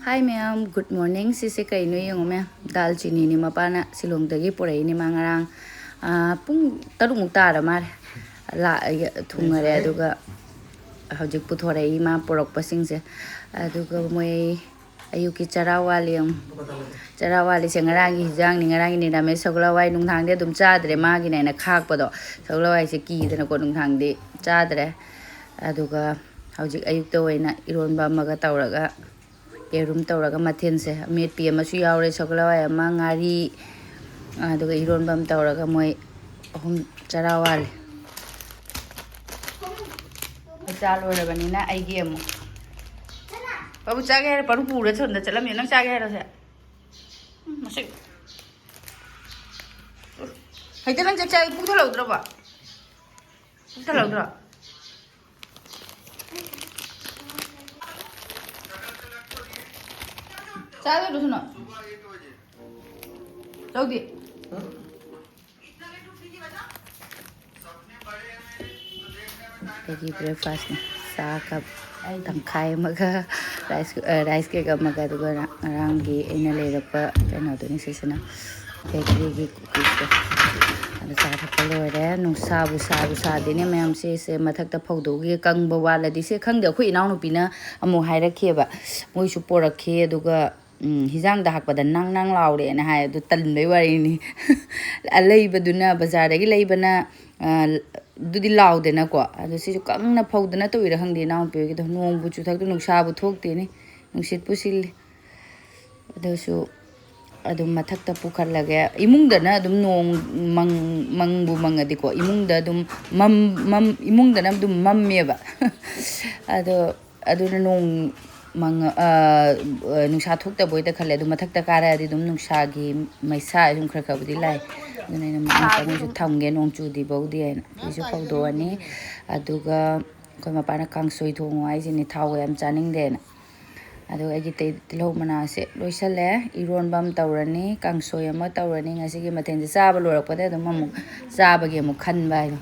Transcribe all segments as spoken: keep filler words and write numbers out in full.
Hi ꯃꯌꯥꯝ, good morning꯫ ꯁꯤꯁꯦ ꯀꯩꯅꯣ ꯌꯦꯡꯉꯣ ꯃꯌꯥꯝ, ꯗꯥꯜ ꯆꯤꯅꯤꯅꯤ, ꯃꯄꯥꯅ ꯁꯤꯂꯣꯡꯗꯒꯤ ꯄꯨꯔꯛꯏꯅꯦ꯫ ꯃꯥ ꯉꯔꯥꯡ, ꯑꯥ, ꯄꯨꯡ ꯇꯔꯨꯛꯃꯨꯛ ꯇꯥꯔ ꯃꯥꯜꯂꯦ, ꯂꯥꯛꯑꯒ ꯊꯨꯡꯉꯔꯦ꯫ ꯑꯗꯨꯒ ꯍꯧꯖꯤꯛ ꯄꯨꯊꯣꯔꯛꯏ ꯃꯥ ꯄꯨꯔꯛꯄꯁꯤꯡꯁꯦ꯫ ꯑꯗꯨꯒ ꯃꯣꯏ ꯑꯌꯨꯛꯀꯤ ꯆꯔꯥ ꯋꯥꯠꯂꯤ ꯌꯦꯡꯉꯣ꯫ ꯆꯔꯥ ꯋꯥꯠꯂꯤꯁꯦ ꯉꯔꯥꯡꯒꯤ ꯍꯤꯟꯖꯥꯡꯅꯤ꯫ ꯉꯔꯥꯡꯒꯤ ꯅꯤꯔꯥꯃꯦꯁ ꯁꯒꯣꯜ ꯍꯋꯥꯏ ꯅꯨꯡꯗꯥꯡꯗꯤ ꯑꯗꯨꯝ ꯆꯥꯗ꯭ꯔꯦ, ꯃꯥꯒꯤꯅꯦꯅ ꯈꯥꯛꯄꯗꯣ꯫ ꯁꯒꯣꯜ ꯍꯋꯥꯏꯁꯦ ꯀꯤꯗꯅꯀꯣ ꯅꯨꯡꯗꯥꯡꯗꯤ ꯆꯥꯗ꯭ꯔꯦ꯫ ꯑꯗꯨꯒ ꯍꯧꯖꯤꯛ ꯑꯌꯨꯛꯇ ꯑꯣꯏꯅ ꯏꯔꯣꯟꯕ ꯑꯃꯒ ꯇꯧꯔꯒ, ꯌꯦꯔꯨꯝ ꯇꯧꯔꯒ ꯃꯊꯦꯜꯁꯦ, ꯑꯃꯦꯠꯄꯤ ꯑꯃꯁꯨ ꯌꯥꯎꯔꯦ, ꯁꯒꯣꯜ ꯍꯋꯥꯏ ꯑꯃ, ꯉꯥꯔꯤ, ꯑꯗꯨꯒ ꯏꯔꯣꯟꯕ ꯑꯃ ꯇꯧꯔꯒ ꯃꯣꯏ ꯑꯍꯨꯝ ꯆꯔꯥ ꯋꯥꯠꯂꯤ꯫ ꯆꯥ ꯂꯣꯏꯔꯕꯅꯤꯅ ꯑꯩꯒꯤ ꯑꯃꯨꯛ꯫ ꯄꯥꯕꯨ ꯆꯥꯒꯦ ꯍꯥꯏꯔꯣ? ꯄꯥꯔꯨ ꯄꯨꯔ ꯁꯣꯝꯗ ꯆꯠꯂꯝꯃꯦ꯫ ꯅꯪ ꯆꯥꯒꯦ ꯍꯥꯏꯔꯣ ꯁꯦ? ꯎꯝ, ꯃꯁꯤ꯫ ꯍꯦꯛꯇ ꯅꯪ ꯆꯥꯛ ꯆꯥ ꯄꯨꯛ ꯊꯜꯍꯧꯗ꯭ꯔꯕꯣ? ꯄꯨꯛ ꯊꯜꯍꯧꯗ꯭ꯔꯣ? ꯆꯥꯗꯣꯏꯔꯣ ꯁꯨꯅꯣ? ꯂꯧꯗꯦ꯫ ꯑꯩꯒꯤ breakfastꯅꯦ꯫ ꯆꯥ cup ꯇꯪꯈꯥꯏ ꯑꯃꯒ, rice, ꯑ, rice cake ꯑꯃꯒ, ꯑꯗꯨꯒ ꯉꯔꯥꯡꯒꯤ ꯑꯩꯅ ꯂꯩꯔꯛꯄ ꯀꯩꯅꯣꯗꯨꯅꯤ ꯁꯤꯁꯤꯅ, bakeryꯒꯤ cookiestoꯣ꯫ ꯑꯗꯨ ꯆꯥ ꯊꯛꯄ ꯂꯣꯏꯔꯦ꯫ ꯅꯨꯡꯁꯥꯕꯨ ꯁꯥꯕꯨ ꯁꯥꯗꯦꯅꯦ ꯃꯌꯥꯝ꯫ ꯁꯤꯁꯦ ꯃꯊꯛꯇ ꯐꯧꯗꯣꯛꯎꯒꯦ, ꯀꯪꯕ ꯋꯥꯠꯂꯗꯤ꯫ ꯁꯦ ꯈꯪꯗꯦ, ꯑꯩꯈꯣꯏ ꯏꯅꯥꯎꯅꯨꯄꯤꯅ ꯑꯃꯨꯛ ꯍꯥꯏꯔꯛꯈꯤꯑꯕ, ꯃꯣꯏꯁꯨ ꯄꯣꯔꯛꯈꯤ꯫ ꯑꯗꯨꯒ ꯎꯝ, ꯍꯤꯟꯖꯥꯡꯗ ꯍꯥꯞꯄꯗ ꯅꯪ ꯅꯪ ꯂꯥꯎꯔꯦꯅ ꯍꯥꯏ꯫ ꯑꯗꯨ ꯇꯟꯕꯩ ꯋꯥꯔꯤꯅꯤ꯫ ꯑ, ꯂꯩꯕꯗꯨꯅ, ꯕꯖꯥꯔꯗꯒꯤ ꯂꯩꯕꯅ, ꯑ, ꯑꯗꯨꯗꯤ ꯂꯥꯎꯗꯦꯅꯀꯣ꯫ ꯑꯗꯨ ꯁꯤꯁꯨ ꯀꯪꯅ ꯐꯧꯗꯅ ꯇꯧꯏꯔꯥ ꯈꯪꯗꯦ, ꯏꯅꯥꯎꯄꯤ ꯍꯣꯏꯒꯤꯗꯣ꯫ ꯅꯣꯡꯕꯨ ꯆꯨꯊꯛꯇ, ꯅꯨꯡꯁꯥꯕꯨ ꯊꯣꯛꯇꯦꯅꯦ, ꯅꯨꯡꯁꯤꯠꯄꯨ ꯁꯤꯜꯂꯤ꯫ ꯑꯗꯨꯁꯨ ꯑꯗꯨꯝ ꯃꯊꯛꯇ ꯄꯨꯈꯠꯂꯒꯦ꯫ ꯏꯃꯨꯡꯗꯅ ꯑꯗꯨꯝ ꯅꯣꯡ ꯃꯪ-, ꯃꯪꯕꯨ ꯃꯪꯉꯗꯤꯀꯣ, ꯏꯃꯨꯡꯗ ꯑꯗꯨꯝ ꯃꯝ-, ꯃꯝ-, ꯏꯃꯨꯡꯗꯅ ꯑꯗꯨꯝ ꯃꯝꯃꯦꯕ꯫ ꯑꯗꯣ ꯑꯗꯨꯅ ꯅꯣꯡ ꯃꯪꯉ-, ꯑ, ꯑ, ꯅꯨꯡꯁꯥ ꯊꯣꯛꯇꯕꯣꯏꯗ ꯈꯜꯂꯦ꯫ ꯑꯗꯨ ꯃꯊꯛꯇ ꯀꯥꯔꯛꯑꯗꯤ ꯑꯗꯨꯝ ꯅꯨꯡꯁꯥꯒꯤ ꯃꯩꯁꯥ ꯑꯗꯨꯝ ꯈꯔ ꯈꯔꯕꯨꯗꯤ ꯂꯥꯛꯑꯦ꯫ ꯑꯗꯨꯅ ꯑꯩꯅ ꯉꯥꯛꯇꯪꯁꯨ ꯊꯝꯒꯦ, ꯅꯣꯡ ꯆꯨꯗ꯭ꯔꯤꯐꯥꯎꯗꯤ ꯍꯥꯏꯅ꯫ ꯐꯤꯁꯨ ꯐꯧꯗꯣꯛꯑꯅꯤ꯫ ꯑꯗꯨꯒ ꯑꯩꯈꯣꯏ ꯃꯄꯥꯅ ꯀꯥꯡꯁꯣꯏ ꯊꯣꯡꯉꯣ ꯍꯥꯏꯁꯤꯅꯤ, ꯊꯥꯎꯒ ꯌꯥꯝ ꯆꯥꯅꯤꯡꯗꯦꯅ꯫ ꯑꯗꯨꯒ ꯑꯩꯒꯤ ꯇꯤ-, ꯇꯤꯜꯍꯧ ꯃꯅꯥꯁꯦ ꯂꯣꯏꯁꯜꯂꯦ꯫ ꯏꯔꯣꯟꯕ ꯑꯃ ꯇꯧꯔꯅꯤ, ꯀꯥꯡꯁꯣꯏ ꯑꯃ ꯇꯧꯔꯅꯤ꯫ ꯉꯁꯤꯒꯤ ꯃꯊꯦꯜꯁꯦ ꯆꯥꯕ ꯂꯣꯏꯔꯛꯄꯗ ꯑꯗꯨꯝ ꯑꯃꯨꯛ ꯆꯥꯕꯒꯤ ꯑꯃꯨꯛ ꯈꯟꯕ ꯍꯥꯏꯗꯣ꯫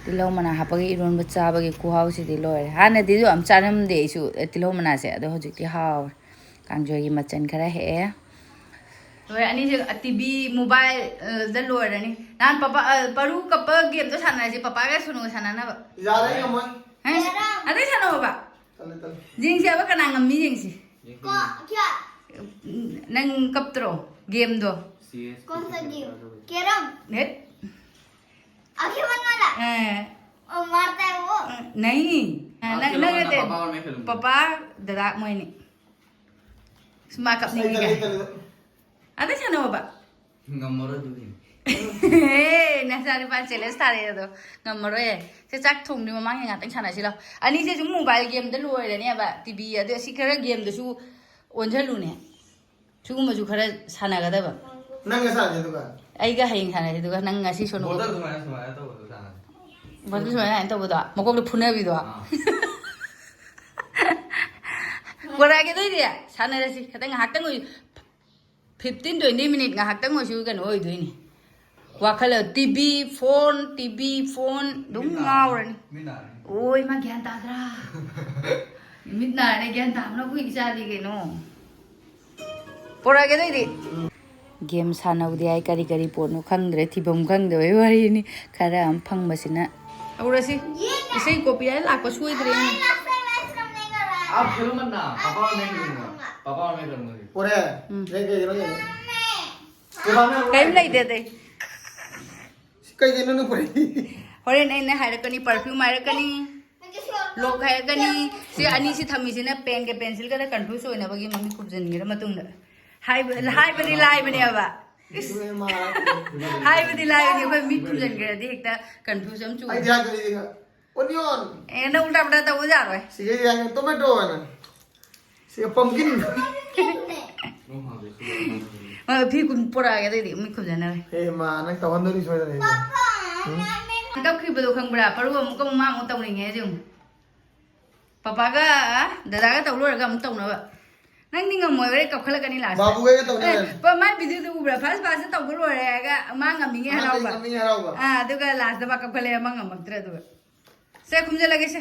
ꯇꯤꯜꯍꯧ ꯃꯅꯥ ꯍꯥꯞꯄꯒ ꯏꯔꯣꯟꯕ ꯆꯥꯕꯒꯤ ꯈꯨꯍꯥꯎꯁꯤꯗꯤ ꯂꯣꯏꯔꯦ꯫ ꯍꯥꯟꯅꯗꯤ ꯌꯥꯝ ꯆꯥꯔꯝꯗꯦ ꯑꯩꯁꯨ, ꯑꯦ, ꯇꯤꯜꯍꯧ ꯃꯅꯥꯁꯦ꯫ ꯑꯗꯣ ꯍꯧꯖꯤꯛꯇꯤ ꯍꯥꯎꯔꯦ꯫ ꯀꯥꯡꯖꯣꯏꯒꯤ ꯃꯆꯜ ꯈꯔ ꯍꯦꯛꯑꯦ꯫ ꯂꯣꯏꯔꯦ, ꯑꯅꯤꯁꯦ ꯇꯤ ꯚꯤ, ꯃꯣꯕꯥꯏꯜꯗ ꯂꯣꯏꯔꯅꯤ꯫ ꯅꯍꯥꯟ ꯄꯄꯥ, ꯑ, ꯄꯔꯨ ꯀꯞꯄ ꯒꯦꯝꯗꯣ ꯁꯥꯟꯅꯔꯁꯤ, ꯄꯄꯥꯒ ꯁꯣꯅꯨꯒ ꯁꯥꯟꯅꯅꯕ꯫ ꯌꯥꯔꯦ, ꯑꯩ ꯉꯝꯃꯣꯏ꯫ ꯍꯦ? ꯀꯦꯔꯝ꯫ ꯑꯗꯩ ꯁꯥꯟꯅꯧꯕ꯫ ꯇꯜꯂꯦ, ꯇꯜꯂꯦ꯫ ꯌꯦꯡꯁꯦ ꯍꯥꯏꯕ, ꯀꯅꯥ ꯉꯝꯃꯤ ꯌꯦꯡꯁꯤ꯫ ꯀꯣ-, ꯀꯌꯥ? ꯅꯪ ꯀꯞꯇ꯭ꯔꯣ ꯒꯦꯝꯗꯣ? ꯁꯤ ꯑꯦꯁ ꯀꯣꯟ ꯁꯥ ꯒꯦꯝ? ꯀꯦꯔꯝ? ꯍꯦꯠ꯫ ꯑꯈꯦ ꯃꯟ ꯋꯥꯂꯥ? ꯑꯦ꯫ ꯑꯣ, ꯃꯥꯔꯇꯥ ꯍꯦ ꯋꯣ꯫ ꯑ, ꯅꯍꯤ꯫ ꯑ, ꯑ, ꯅꯪ, ꯈꯦꯂꯣ ꯅꯪ ꯃꯟꯅ ꯅꯠꯇꯦ꯫ ꯄꯄꯥ ꯑꯣꯔ ꯃꯦ ꯈꯦꯂꯨꯡꯒꯥ꯫ ꯄꯄꯥ, ꯗꯗꯥ ꯃꯣꯏꯅꯤ꯫ ꯁꯨꯃꯥ ꯑꯁ, ꯑꯩ ꯀꯞꯅꯤꯡꯉꯤ ꯇꯜꯂꯦ, ꯀꯥꯏ꯫ ꯇꯜꯂꯦ꯫ ꯑꯗꯩ ꯁꯥꯟꯅꯧꯕ꯫ ꯉꯝꯃꯔꯣꯏ ꯑꯗꯨꯗꯤ꯫ ꯍꯦ, ꯅꯆꯥꯅꯨꯄꯥ ꯆꯦꯂꯦꯟꯖ ꯊꯥꯔꯛꯑꯦ ꯑꯗꯣ꯫ ꯉꯝꯃꯔꯣꯏ꯫ ꯁꯦ, ꯆꯥꯛ ꯊꯣꯡꯗ꯭ꯔꯤ ꯃꯃꯥꯡꯒꯤ ꯉꯥꯛꯇꯪ ꯁꯥꯟꯅꯁꯤ ꯂꯥꯎ꯫ ꯑꯅꯤꯁꯦ ꯁꯨꯝ ꯃꯣꯕꯥꯏꯜ ꯒꯦꯝꯗ ꯂꯣꯏꯔꯅꯦꯕ꯫ ꯇꯤ ꯚꯤ ꯑꯗꯨ ꯑꯁꯤ ꯈꯔ ꯒꯦꯝꯗꯁꯨ ꯑꯣꯟꯁꯤꯜꯂꯨꯅꯦ꯫ ꯁꯤꯒꯨꯝꯕꯁꯨ ꯈꯔ ꯁꯥꯟꯅꯒꯗꯕ꯫ ꯅꯪꯒ ꯁꯥꯟꯅꯁꯦ ꯑꯗꯨꯒ꯫ ꯑꯩꯒ ꯍꯌꯦꯡ ꯁꯥꯟꯅꯁꯦ ꯑꯗꯨꯒ ꯅꯪ ꯉꯁꯤ ꯁꯣꯅꯨ꯫ ꯕꯣꯇꯜ ꯁꯨꯃꯥꯏꯅ, ꯁꯨꯃꯥꯏꯅ ꯇꯧꯕꯗꯣ ꯁꯥꯟꯅꯁꯦ꯫ ꯕꯣꯇꯜ ꯁꯨꯃꯥꯏꯅ, ꯁꯨꯃꯥꯏꯅ ꯇꯧꯕꯗꯣ꯫ ꯃꯀꯣꯛꯇ ꯐꯨꯅꯕꯤꯗꯣ꯫ ꯑꯥ꯫ ꯄꯨꯔꯛꯑꯒꯦ ꯑꯗꯨꯏꯗꯤ ꯁꯥꯟꯅꯔꯁꯤ꯫ ꯈꯤꯇꯪ ꯉꯥꯏꯍꯥꯛꯇꯪ ꯑꯣꯏ-, ꯐꯤꯐꯇꯤꯟ ꯇ꯭ꯋꯦꯟꯇꯤ ꯃꯤꯅꯤꯠ ꯉꯥꯏꯍꯥꯛꯇꯪ ꯑꯣꯏꯁꯨ ꯀꯩꯅꯣ ꯑꯣꯏꯗꯣꯏꯅꯤ꯫ ꯋꯥꯈꯜ T V, phone, T V, phone ꯑꯗꯨꯝ ꯃꯤꯠ ꯅꯥꯔꯅꯤ꯫ ꯉꯥꯎꯔꯅꯤ꯫ ꯃꯤꯠ ꯅꯥꯔꯅꯤ꯫ ꯑꯣꯏ, ꯃꯥ ꯒ꯭ꯌꯥꯟ ꯇꯥꯗ꯭ꯔꯥ? ꯃꯤꯠ ꯅꯥꯔꯅꯤ, ꯒ꯭ꯌꯥꯟ ꯇꯥꯕꯅ ꯑꯩꯈꯣꯏ ꯏꯆꯥꯗꯤ ꯀꯩꯅꯣ꯫ ꯄꯨꯔꯛꯑꯒꯦ ꯑꯗꯨꯏꯗꯤ꯫ ꯒꯦꯝ ꯁꯥꯟꯅꯕꯗꯤ ꯍꯥꯏ ꯀꯔꯤ ꯀꯔꯤ ꯄꯣꯠꯅꯣ ꯈꯪꯗ꯭ꯔꯦ, ꯊꯤꯐꯝ ꯈꯪꯗꯕꯩ ꯋꯥꯔꯤꯅꯤ꯫ ꯈꯔ ꯑꯃ ꯐꯪꯕꯁꯤꯅ꯫ ꯍꯧꯔꯁꯤ꯫ ꯏꯁꯩ ꯀꯣꯄꯤꯔꯥꯏꯠ ꯂꯥꯛꯄ ꯁꯣꯏꯗ꯭ꯔꯦ꯫ आप खेलो मत ना, पापा और मैं खेलूंगा। पापा और मैं खेलूंगा। ꯄꯨꯔꯦ? ꯎꯝ꯫ ꯀꯩ ꯀꯩꯒꯤꯅꯣ ꯌꯦꯡꯉꯣ꯫ ꯀꯩꯝ ꯂꯩꯇꯦ ꯑꯇꯩ꯫ ꯀꯩꯒꯤꯅꯣ ꯅꯪ ꯄꯨꯔꯛꯏ? ꯍꯣꯔꯦꯟ ꯑꯩꯅ ꯍꯥꯏꯔꯛꯀꯅꯤ, ꯄꯔꯐ꯭ꯌꯨꯝ ꯍꯥꯏꯔꯛꯀꯅꯤ, ꯂꯣꯛ ꯍꯥꯏꯔꯛꯀꯅꯤ꯫ ꯁꯤ ꯑꯅꯤꯁꯤ ꯊꯝꯃꯤꯁꯤꯅ ꯄꯦꯟꯒ ꯄꯦꯟꯁꯤꯜꯒꯗ ꯀꯟꯐ꯭ꯌꯨꯁ ꯑꯣꯏꯅꯕꯒꯤ ꯃꯃꯤꯠ ꯈꯨꯝꯖꯤꯟꯈ꯭ꯔ ꯃꯇꯨꯡꯗ꯫ ꯍꯥꯏꯕ-, ꯍꯥꯏꯕꯗꯤ ꯂꯥꯏꯕꯅꯦꯕ꯫ ꯏꯁ꯫ ꯍꯥꯏꯕꯗꯤ ꯂꯥꯏꯕꯅꯤ, ꯑꯩꯈꯣꯏ ꯃꯤꯠ ꯈꯨꯝꯖꯤꯟꯈ꯭ꯔꯗꯤ ꯍꯦꯛꯇ ꯀꯟꯐ꯭ꯌꯨꯁ ꯑꯃ ꯆꯨꯏ꯫ ꯑꯩꯗꯤ ꯍꯥꯏꯗꯣꯏꯅꯤ, ꯑꯣꯅꯤꯌꯟ꯫ ꯑꯦ, ꯅꯪ ꯎꯜꯇꯥ ꯄꯨꯜꯇꯥ ꯇꯧꯕ ꯌꯥꯔꯣꯏ꯫ ꯁꯤꯒ ꯌꯥꯏ, ꯇꯣꯃꯦꯇꯣ ꯍꯥꯏꯅ꯫ ꯁꯤꯒ ꯄꯝꯀꯤꯟ꯫ ꯍꯣꯏ, ꯐꯤ ꯀꯨꯝ-, ꯄꯨꯔꯛꯑꯒꯦ ꯑꯗꯨꯏꯗꯤ, ꯃꯤꯠ ꯈꯨꯝꯖꯟꯅꯕ꯫ ꯍꯦ ꯃꯥ, ꯅꯪ ꯇꯧꯍꯟꯗꯣꯔꯤ ꯁꯣꯏꯗꯅ ꯑꯩꯁꯦ꯫ ꯎꯝ? ꯀꯞꯈꯤꯕꯗꯣ ꯈꯪꯕ꯭ꯔꯥ? ꯄꯔꯨ ꯑꯃꯨꯛꯀ ꯑꯃꯨꯛ ꯃꯥ ꯑꯃꯨꯛ ꯇꯧꯅꯤꯡꯉꯦ ꯍꯥꯏꯁꯦ ꯌꯦꯡꯉꯨ꯫ ꯄꯄꯥꯒ ꯗꯗꯥꯒ ꯇꯧ ꯂꯣꯏꯔꯒ ꯑꯃꯨꯛ ꯇꯧꯅꯕ꯫ ꯅꯪꯗꯤ ꯉꯝꯃꯣꯏ, ꯍꯣꯔꯦꯟ ꯀꯞꯈꯠꯂꯛꯀꯅꯤ ꯂꯥꯁꯇ꯫ ꯕꯥꯕꯨꯒ ꯑꯩꯒ ꯇꯧꯅꯤ ꯑꯦ, ꯍꯣꯔꯦꯟ꯫ ꯄ-, ꯃꯥꯏ ꯚꯤꯗꯤꯑꯣꯗꯣ ꯎꯕ꯭ꯔꯥ? ꯐꯥꯔꯁ ꯐꯥꯔꯁꯇ ꯇꯧꯕ ꯂꯣꯏꯔꯦ ꯍꯥꯏꯔꯒ ꯃꯥ ꯉꯝꯃꯤꯉꯩ ꯃꯥ ꯍꯔꯥꯎꯕ꯫ ꯉꯝꯃꯤꯉꯩ ꯍꯔꯥꯎꯕ꯫ ꯑꯥ, ꯑꯗꯨꯒ ꯂꯥꯁꯇ ꯃꯥ ꯀꯞꯈꯠꯂꯛꯑꯦ, ꯃꯥ ꯉꯝꯃꯛꯇ꯭ꯔꯦ ꯑꯗꯨꯒ꯫ ꯁꯦ, ꯈꯨꯝꯖꯤꯜꯂꯒꯦ ꯁꯦ꯫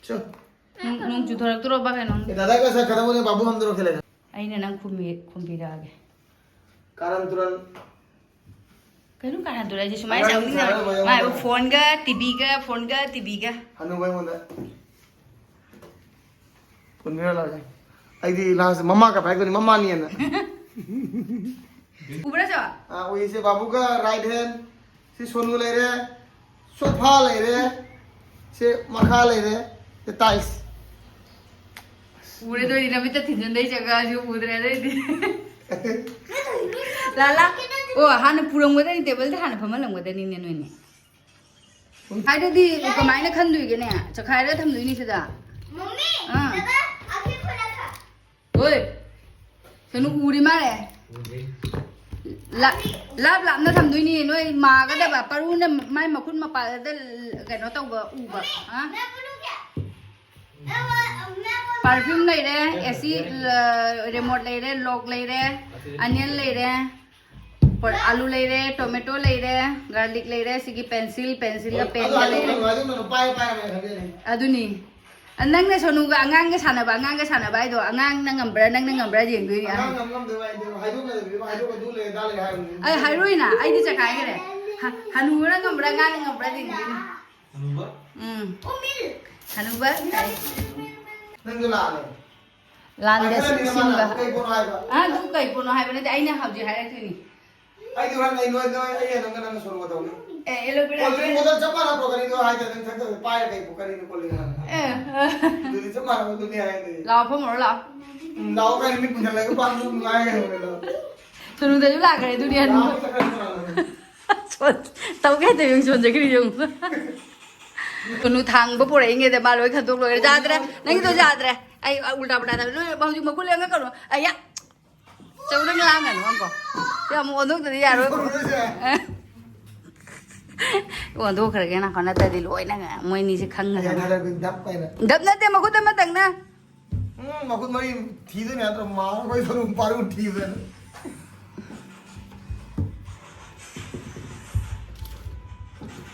ꯆꯣ꯫ ꯅꯣꯡ ꯅꯣꯡ ꯆꯨꯊꯣꯔꯛꯇꯣꯔꯕ ꯀꯩꯅꯣ? ये दादा का सर खत्म होने बाबू हम दोनों खेलेगा। ꯑꯩꯅ ꯅꯪ ꯈꯨꯝꯕꯤ ꯈꯨꯝꯕꯤꯔꯛꯑꯒꯦ꯫ कारण तुरंत ꯀꯩꯅꯣ ꯀꯥꯔꯟ ꯇꯨꯔꯟ ꯍꯥꯏꯁꯦ? ꯁꯨꯃꯥꯏꯅ ꯆꯥꯎꯅꯤꯡꯗꯕꯅꯤ꯫ ꯃꯥ ꯍꯥꯏꯕ ꯐꯣꯟꯒ ꯇꯤꯚꯤꯒ, ꯐꯣꯟꯒ ꯇꯤꯚꯤꯒ꯫ ꯍꯅꯨꯕ ꯑꯩꯉꯣꯟꯗ ꯄꯨꯟꯕꯤꯔ ꯂꯥꯛꯑꯦ꯫ ꯑꯩꯗꯤ ꯂꯥꯁ ꯃꯃꯥ ꯀꯞ ꯍꯥꯏꯔꯛꯀꯅꯤ, ꯃꯃꯥꯅꯤꯅ꯫ ꯎꯕ꯭ꯔꯥ ꯆꯣ? ꯑꯥ, ꯎꯏꯁꯦ ꯕꯥꯕꯨꯒ ꯔꯥꯏꯠ ꯍꯦꯟ, ꯁꯤ ꯁꯣꯅꯨ ꯂꯩꯔꯦ, ꯁꯣꯐꯥ ꯂꯩꯔꯦ, ꯁꯤ ꯃꯈꯥ ꯂꯩꯔꯦ, ꯁꯤ ꯇꯥꯏꯁ꯫ ꯎꯔꯦ ꯑꯗꯨ ꯑꯣꯏꯗꯤ ꯅꯃꯤꯠꯇ ꯊꯤꯟꯖꯤꯟꯗꯩ ꯖꯒꯥꯁꯨ ꯎꯗ꯭ꯔꯦ ꯑꯗꯩꯗꯤ꯫ ꯂꯥꯂꯥ꯫ ꯑꯣ, ꯍꯥꯟꯅ ꯄꯨꯔꯝꯒꯗꯅꯤ, ꯇꯦꯕꯜꯗ ꯍꯥꯟꯅ ꯐꯝꯍꯜꯂꯝꯒꯗꯅꯤꯅꯦ ꯅꯣꯏꯅꯦ꯫ ꯍꯥꯏꯗꯗꯤ ꯀꯃꯥꯏꯅ ꯈꯟꯗꯣꯏꯒꯦꯅꯦ? ꯆꯈꯥꯏꯔꯒ ꯊꯝꯗꯣꯏꯅꯤ ꯁꯤꯗ꯫ मम्मी हाँ। दादा, अभी खुला था। ꯍꯣꯏ꯫ ꯁꯅꯨ ꯎꯔꯤ ꯃꯥꯜꯂꯦ꯫ ꯂꯥꯞ ꯂꯥꯞ ꯂꯥꯞꯅ ꯊꯝꯗꯣꯏꯅꯤ ꯅꯣꯏ ꯃꯥꯒꯗꯕ ꯄꯔꯨꯅ ꯃꯥꯏ ꯃꯈꯨꯠ ꯃꯄꯥꯗ ꯀꯩꯅꯣ ꯇꯧꯕ ꯎꯕ꯫ ꯍꯥ? मैं बोलूं क्या? मैं बोल- मैं बोल- ꯄꯔꯐ꯭ꯌꯨꯝ ꯂꯩꯔꯦ, ꯑꯦꯁꯤ ꯔꯤꯃꯣꯠ ꯂꯩꯔꯦ, ꯂꯣꯛ ꯂꯩꯔꯦ, ꯑꯅꯤꯌꯟ ꯂꯩꯔꯦ, ꯑꯂꯨ ꯂꯩꯔꯦ, ꯇꯣꯃꯦꯇꯣ ꯂꯩꯔꯦ, ꯒꯥꯔꯂꯤꯛ ꯂꯩꯔꯦ, ꯁꯤꯒꯤ ꯄꯦꯟꯁꯤꯜ, ꯄꯦꯟꯁꯤꯜꯒ ꯑꯗꯨ ꯄꯦꯟꯒ ꯂꯩꯔꯦ꯫ ꯍꯥꯏꯗꯣꯛꯅꯅꯨ, ꯍꯥꯏꯗꯣꯛꯅꯅꯨ, ꯄꯥꯏ ꯄꯥꯏꯔꯒ ꯈꯟꯖꯅꯤ꯫ ꯑꯗꯨꯅꯤ꯫ ꯅꯪꯅ ꯁꯣꯅꯨꯒ ꯑꯉꯥꯡꯒ ꯁꯥꯟꯅꯕ, ꯑꯉꯥꯡꯒ ꯁꯥꯟꯅꯕ ꯍꯥꯏꯗꯣ ꯑꯉꯥꯡꯅ ꯉꯝꯕ꯭ꯔꯥ ꯅꯪꯅ ꯉꯝꯕ꯭ꯔꯥ ꯌꯦꯡꯗꯣꯏꯅꯤ꯫ ꯑꯉꯥꯡ ꯉꯝ ꯉꯝꯗꯕ ꯍꯥꯏꯗꯣ ꯍꯥꯏꯗꯣꯛꯅꯗꯕꯤꯗ ꯍꯥꯏꯗꯣꯛ ꯑꯗꯨ ꯂꯩꯔꯦ ꯑꯗꯥ ꯂꯩꯔꯦ ꯍꯥꯏꯕꯅꯤ꯫ ꯑꯩ ꯍꯥꯏꯔꯣꯏꯅ ꯑꯩꯗꯤ ꯆꯈꯥꯏꯈ꯭ꯔꯦ꯫ ꯍ- ꯍꯅꯨꯕꯅ ꯉꯝꯕ꯭ꯔꯥ ꯑꯉꯥꯡꯅ ꯉꯝꯕ꯭ꯔꯥ ꯌꯦꯡꯗꯣꯏꯅꯤ꯫ ꯎꯝ꯫ ꯍꯅꯨꯕ꯫ ꯅꯪꯁꯨ ꯂꯥꯛꯑꯅꯤ꯫ ꯂꯥꯟꯗ ꯍꯥꯏꯈ꯭ꯔꯅꯤ ꯅꯃꯥꯅ, ꯁꯤꯟꯕ꯫ ꯀꯩ ꯄꯣꯠꯅꯣ ꯍꯥꯏꯕ? ꯑ, ꯑꯗꯨ ꯀꯩ ꯄꯣꯠꯅꯣ ꯍꯥꯏꯕ ꯅꯠꯇꯦ, ꯑꯩꯅ ꯍꯧꯖꯤꯛ ꯍꯥꯏꯔꯛꯇꯣꯏꯅꯤ꯫ ꯑꯩꯗꯤ ꯍꯣꯔꯦꯟ ꯑꯩ ꯅꯣꯏ ꯅꯣꯏ ꯑꯩ ꯅꯪꯒ ꯅꯪꯒ ꯁꯣꯔꯨꯒ ꯇꯧꯅꯤ꯫ ꯑꯦ, ꯑꯦꯂꯣ ꯚꯦꯔꯥ꯫ ꯀꯣꯜ ꯗ꯭ꯔꯤꯡ ꯕꯣꯇꯜ ꯆꯞ ꯃꯥꯟꯅ ꯄꯨꯔꯛꯀꯅꯤ ꯑꯗꯣ ꯍꯥꯏꯗ꯭ꯔꯦ ꯅꯪ ꯊꯛꯇꯕ ꯄꯥꯏꯔ ꯀꯩ ꯄꯨꯔꯛꯀꯅꯤ ꯀꯣꯜ ꯗ꯭ꯔꯤꯡ ꯍꯥꯟꯅ꯫ ꯑꯦ, ꯑ, ꯑꯗꯨꯗꯤ ꯆꯞ ꯃꯥꯟꯅꯕ ꯑꯗꯨꯅꯤ ꯍꯥꯏꯔꯗꯤ꯫ ꯂꯥꯛꯑꯣ ꯐꯝꯃꯨꯔꯣ ꯂꯥꯛꯑꯣ꯫ ꯎꯝ, ꯂꯥꯛꯑꯣ ꯀꯥꯏꯅ ꯃꯤꯠ ꯄꯨꯟꯁꯤꯜꯂꯒ ꯄꯥꯝꯕ ꯅꯨꯡꯉꯥꯏ ꯍꯥꯏꯕꯗꯣ꯫ ꯁꯣꯅꯨꯗꯁꯨ ꯂꯥꯛꯈ꯭ꯔꯦ ꯑꯗꯨꯅꯤ ꯍꯅꯨꯕ꯫ ꯂꯥꯛꯑꯣ ꯆꯠꯈ꯭ꯔꯁꯤ ꯃꯥꯟꯅꯕꯅꯤ꯫ ꯁꯣꯟ-, ꯇꯧꯒꯦ ꯍꯥꯏꯗ ꯌꯦꯡꯉꯨ, ꯁꯣꯟꯖꯈ꯭ꯔꯤ ꯌꯦꯡꯉꯨ꯫ ꯁꯣꯅꯨ ꯊꯥꯡꯕ ꯄꯨꯔꯛꯏꯉꯩꯗ ꯃꯥ ꯂꯣꯏ ꯈꯟꯗꯣꯛ ꯂꯣꯏꯔꯦ꯫ ꯌꯥꯗ꯭ꯔꯦ, ꯅꯪꯒꯤꯗꯣ ꯌꯥꯗ꯭ꯔꯦ꯫ ꯑꯩ ꯎꯜꯇꯥ ꯄꯨꯜꯇꯥ ꯇꯧꯔꯦ꯫ ꯅꯣꯏ ꯍꯧꯖꯤꯛ ꯃꯈꯨꯠ ꯂꯦꯡꯉꯛꯀꯅꯨ꯫ ꯑꯩ ꯌꯥ-, ꯆꯧ ꯅꯪ ꯂꯥꯡꯒꯅꯨ ꯑꯃꯨꯛꯀꯣ꯫ ꯁꯤ ꯑꯃꯨꯛ ꯑꯣꯟꯊꯣꯛꯇꯗꯤ ꯌꯥꯔꯣꯏ꯫ ꯑꯦ꯫ ꯑꯣꯟꯊꯣꯛꯈ꯭ꯔꯒꯦ ꯅꯥꯀꯣ, ꯅꯠꯇ꯭ꯔꯗꯤ ꯂꯣꯏꯅ ꯃꯣꯏ ꯑꯅꯤꯁꯦ ꯈꯪꯉꯒ꯫ ꯌꯥꯊꯔꯒ ꯗꯞ ꯍꯥꯏꯅ꯫ ꯗꯞ ꯅꯠꯇꯦ, ꯃꯈꯨꯠ ꯑꯃꯇꯪꯅ꯫ ꯎꯝ, ꯃꯈꯨꯠ ꯃꯔꯤ ꯊꯤꯗꯣꯏꯅꯦ ꯅꯠꯇ꯭ꯔꯣ? ꯃꯥ ꯑꯩꯈꯣꯏ ꯁꯣꯔꯨ ꯄꯥꯔꯨ ꯊꯤꯕꯗꯅ꯫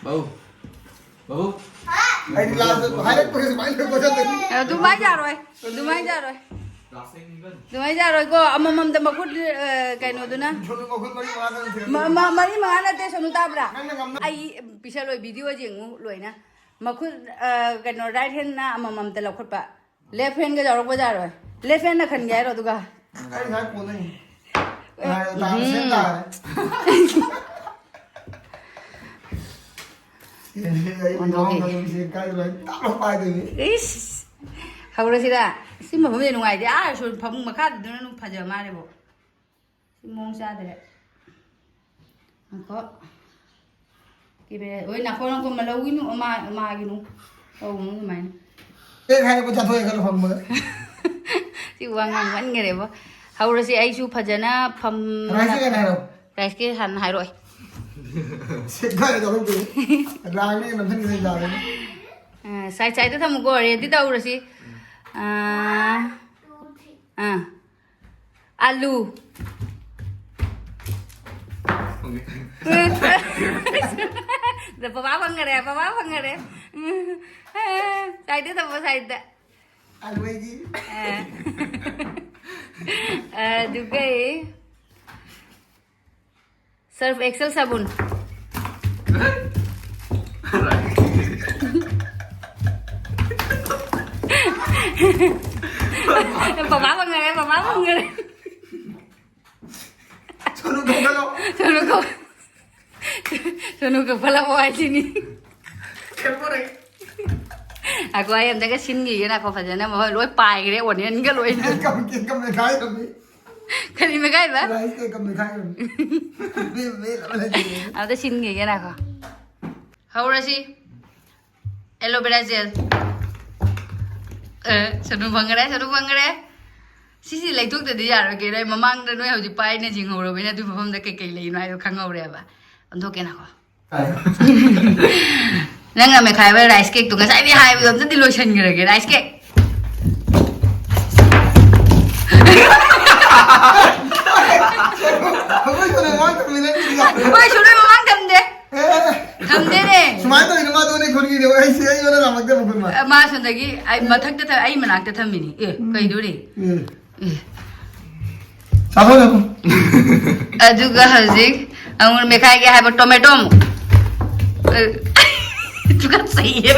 ꯕꯥꯕꯨ, ꯕꯥꯕꯨ, ꯑꯩꯗꯤ ꯂꯥꯁꯇ ꯍꯥꯏꯔꯛꯄꯒ ꯁꯨꯃꯥꯏꯅ ꯂꯣꯏ ꯀꯣꯏꯁꯟꯗꯣꯏꯅꯤ꯫ ꯑꯗꯨꯃꯥꯏꯅ ꯌꯥꯔꯣꯏ, ꯑꯗꯨꯃꯥꯏꯅ ꯌꯥꯔꯣꯏ꯫ ꯑꯗꯨꯃꯥꯏꯅ ꯌꯥꯔꯣꯏꯀꯣ꯫ ꯑꯃꯃꯝꯗ ꯃꯈꯨꯠ, ꯑ, ꯀꯩꯅꯣꯗꯨꯅ꯫ ꯁꯣꯅꯨ ꯃꯈꯨꯠ ꯃꯔꯤ ꯃꯉꯥꯗꯪ ꯊꯤꯔꯛꯀꯦ꯫ ꯃ-, ꯃ-, ꯃꯔꯤ ꯃꯉꯥ ꯅꯠꯇꯦ, ꯁꯣꯅꯨ ꯇꯥꯕ꯭ꯔꯥ? ꯅꯪꯅ ꯉꯝꯅ- ꯑꯩ ꯄꯤꯁꯜꯂꯣꯏ, ꯚꯤꯗꯤꯑꯣ ꯌꯦꯡꯉꯨ ꯂꯣꯏꯅ꯫ ꯃꯈꯨꯠ, ꯑ, ꯀꯩꯅꯣ, ꯔꯥꯏꯠ ꯍꯦꯟꯅ ꯑꯃꯃꯝꯇ ꯂꯧꯈꯠꯄ꯫ ꯂꯦꯐ ꯍꯦꯟꯒ ꯌꯥꯎꯔꯛꯄ ꯌꯥꯔꯣꯏ꯫ ꯂꯦꯐ ꯍꯦꯟꯅ ꯈꯟꯒꯦ ꯍꯥꯏꯔꯣ ꯑꯗꯨꯒ? ꯑꯩ ꯉꯥꯏ ꯀꯣꯟꯅꯩ꯫ ꯑꯦ, ꯉꯥꯏ ꯇꯥꯔꯦ, ꯎꯝ꯫ ꯁꯦꯝ ꯇꯥꯔꯦ꯫ ꯑꯩ ꯑꯣꯟꯊꯣꯛꯈꯤ꯫ ꯂꯨꯍꯣꯡꯕ ꯅꯨꯃꯤꯠꯁꯦ ꯀꯥꯏ ꯂꯣꯏ ꯇꯥꯞ ꯂꯥꯎ ꯄꯥꯏꯗꯣꯏꯅꯤ꯫ ꯏꯁ! ꯍꯧꯔꯁꯤꯔꯥ? ꯁꯤ ꯃꯐꯝꯁꯦ ꯅꯨꯡꯉꯥꯏꯇꯦ꯫ ꯑꯥ, ꯁꯣꯝ ꯐꯃꯨꯡ ꯃꯈꯥꯗꯨꯅ ꯑꯗꯨꯝ ꯐꯖ ꯃꯥꯜꯂꯦꯕꯣ꯫ ꯁꯤ ꯃꯑꯣꯡ ꯆꯥꯗ꯭ꯔꯦ꯫ ꯉꯥꯏꯈꯣ꯫ ꯀꯦꯃꯦꯔꯥ, ꯍꯣꯏ, ꯅꯥꯀꯣꯡ ꯅꯥꯀꯣꯡ ꯃꯂꯧꯒꯤꯅꯨ, ꯑꯃ-, ꯑꯃꯒꯤꯅꯨ꯫ ꯇꯧꯒꯅꯨ ꯑꯗꯨꯃꯥꯏꯅ꯫ ꯍꯦꯛ ꯍꯥꯏꯔꯛꯄ ꯆꯥꯊꯣꯛꯑꯦ ꯈꯜꯂꯣ ꯐꯃꯨꯡꯗ꯫ ꯁꯤ ꯋꯥ ꯉꯥꯡꯃꯟꯈꯔꯦꯕꯣ꯫ ꯍꯧꯔꯁꯤ, ꯑꯩꯁꯨ ꯐꯖꯅ ꯐꯝ-, ꯔꯥꯏꯁ ꯀꯦꯛ ꯍꯥꯟꯅ ꯍꯥꯏꯔꯣ꯫ ꯔꯥꯏꯁ ꯀꯦꯛ ꯍꯥꯟꯅ ꯍꯥꯏꯔꯛꯑꯣꯏ꯫ ꯁꯦꯒꯥꯏꯔꯦ ꯇꯧꯔꯛꯇꯣꯏꯅꯤ꯫ ꯂꯥꯡꯅꯤ ꯅꯝꯁꯤꯟꯈꯤꯗꯣꯏ ꯇꯥꯔꯦ꯫ ꯑ, ꯁꯥꯏꯠ ꯁꯥꯏꯠꯇ ꯊꯝꯃꯨꯀꯣ, ꯔꯦꯗꯤ ꯇꯧꯔꯁꯤ꯫ ꯑ, ꯑ꯫ ꯑꯂꯨ꯫ ꯐꯪꯉꯦ꯫ ꯄꯄꯥ ꯐꯪꯈꯔꯦ, ꯄꯄꯥ ꯐꯪꯈꯔꯦ꯫ ꯁꯥꯏꯗ ꯊꯝꯃꯣ, ꯁꯥꯏꯗ꯫ ꯑꯂꯨ ꯑꯩꯒꯤ꯫ ꯑ꯫ ꯑꯗꯨꯒ ꯁꯔꯐ ꯑꯦꯛꯁꯦꯜ ꯁꯥꯕꯨꯟ꯫ ꯄꯄꯥ ꯐꯪꯈꯔꯦ, ꯄꯄꯥ ꯐꯪꯈꯔꯦ꯫ ꯁꯣꯅꯨ ꯀꯧꯒꯅꯣ꯫ ꯁꯣꯅꯨ ꯀꯧ-, ꯁꯣꯅꯨ ꯀꯧꯈꯠꯂꯛꯑꯣ ꯍꯥꯏꯁꯤꯅꯤ꯫ ꯀꯩꯅꯣ ꯄꯣꯔꯛꯑꯦ꯫ ꯉꯥꯏꯈꯣ, ꯑꯩ ꯑꯝꯇꯒ ꯁꯤꯟꯈꯤꯒꯦ, ꯉꯥꯏꯈꯣ, ꯐꯖꯅ ꯃꯈꯣꯏ ꯂꯣꯏ ꯄꯥꯏꯈ꯭ꯔꯦ, ꯑꯣꯅꯤꯌꯟꯒ ꯂꯣꯏꯅ꯫ ꯀꯦꯛ ꯀꯝ-, ꯀꯦꯛ ꯀꯝ ꯃꯦꯠꯈꯥꯏꯔꯝꯃꯤ꯫ ꯀꯔꯤ ꯃꯦꯠꯈꯥꯏꯕ? ꯔꯥꯏꯁ ꯀꯦꯛ ꯀꯝ ꯃꯦꯠꯈꯥꯏꯔꯝꯃꯤ꯫ ꯃꯦꯠ-, ꯃꯦꯠ-, ꯃꯦꯠ-, ꯃꯦꯠ-, ꯑꯝꯇ ꯁꯤꯟꯈꯤꯒꯦ, ꯉꯥꯏꯈꯣ꯫ ꯍꯧꯔꯁꯤ꯫ ꯑꯦꯂꯣꯕꯦꯔꯥ ꯖꯦꯜ꯫ ꯑ, ꯁꯣꯅꯨ ꯐꯪꯈꯔꯦ, ꯁꯣꯅꯨ ꯐꯪꯈꯔꯦ꯫ ꯁꯤꯁꯤ ꯂꯩꯊꯣꯛꯇꯗꯤ ꯌꯥꯔꯣꯏ ꯀꯩꯅꯣ꯫ ꯑꯩ ꯃꯃꯥꯡꯗ ꯅꯣꯏ ꯍꯧꯖꯤꯛ ꯄꯥꯏꯅ ꯌꯦꯡꯍꯧꯔꯕꯅꯤꯅ ꯑꯗꯨꯏ ꯃꯐꯝꯗ ꯀꯩꯀꯩ ꯂꯩꯅꯣ ꯍꯥꯏꯗꯣ ꯈꯪꯍꯧꯔꯦꯕ꯫ ꯑꯣꯟꯊꯣꯛꯀꯦ ꯉꯥꯏꯈꯣ꯫ ꯅꯪꯅ ꯃꯦꯠꯈꯥꯏꯕ ꯔꯥꯏꯁ ꯀꯦꯛꯇꯣ ꯉꯁꯥꯏꯗꯤ ꯍꯥꯏꯕꯗꯣ ꯑꯝꯇꯗꯤ ꯂꯣꯏꯁꯤꯟꯈ꯭ꯔꯒꯦ꯫ Rice cake. ꯑꯩꯈꯣꯏ ꯁꯣꯅꯨ ꯃꯃꯥꯡ ꯊꯝꯃꯤꯟꯅꯔꯤꯗꯤ ꯌꯥꯔꯣꯏ꯫ ꯍꯣꯏ, ꯁꯣꯅꯨ ꯃꯃꯥꯡ ꯊꯝꯗꯦ꯫ ꯑꯦ꯫ ꯊꯝꯗꯦꯅꯦ꯫ ꯁꯨꯃꯥꯏꯅ ꯇꯧꯔꯤꯅꯣ ꯃꯥꯗꯣꯅꯦ ꯈꯨꯟꯒꯤ ꯑꯩꯁꯦ ꯑꯩꯉꯣꯟꯗ ꯂꯥꯝꯃꯛꯇꯕ ꯈꯨꯔꯃꯥ꯫ ꯑ, ꯃꯥ ꯁꯣꯝꯗꯒꯤ ꯑꯩ ꯃꯊꯛꯇ ꯊꯝ-, ꯑꯩ ꯃꯅꯥꯛꯇ ꯊꯝꯃꯤꯅꯤ꯫ ꯑꯦ, ꯎꯝ꯫ ꯀꯩꯗꯧꯔꯤ? ꯑꯦ꯫ ꯑꯦ꯫ ꯆꯥꯊꯣꯛ, ꯆꯥꯊꯣꯛ꯫ ꯑꯗꯨꯒ ꯍꯧꯖꯤꯛ ꯑꯉꯨꯔ ꯃꯦꯠꯈꯥꯏꯒꯦ ꯍꯥꯏꯕ ꯇꯣꯃꯦꯇꯣ ꯑꯃꯨꯛ꯫ ꯑ, ꯇꯨꯀꯠꯆꯩꯌꯦ꯫